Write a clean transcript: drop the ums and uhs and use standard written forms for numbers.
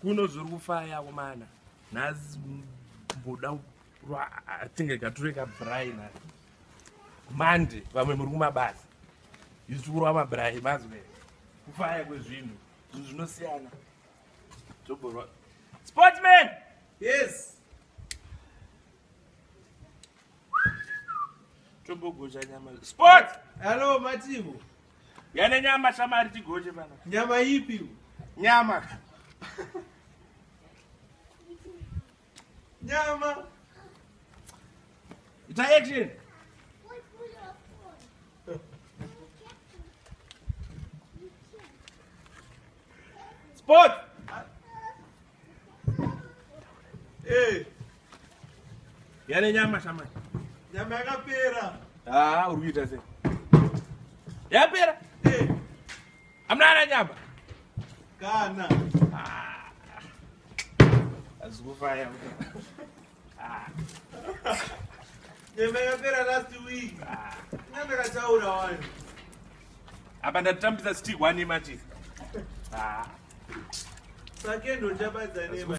Kuno zviri kufaya komana. Nhasi mboda tinge gature ka braai nhasi. Mande vamwe muri kumabasa. Isu tiri kurwa mabraai mazwe. Kufaya kwezvinhu. Zvinhu zvinosiyana. Toborwa. Sportman! Yes. Tombogocha nyama. Sport! Hello Mativo. Yane nyama shamari tigoche pana. Nyama ipi? Nyama. Nyama. Ita action. Sport. Eh. Yane nyama shamari. Nyama yakapera. Ah, uri kuita sei? Yapera? Eh. Amuna nyama? Kana. Ah. Azikufaya. Ah. Nyama yakapera last week. Ah. Nyama yakataura wani. Apa ndatambisa stick one machisi. Ah. Sake ndo chabadza nema.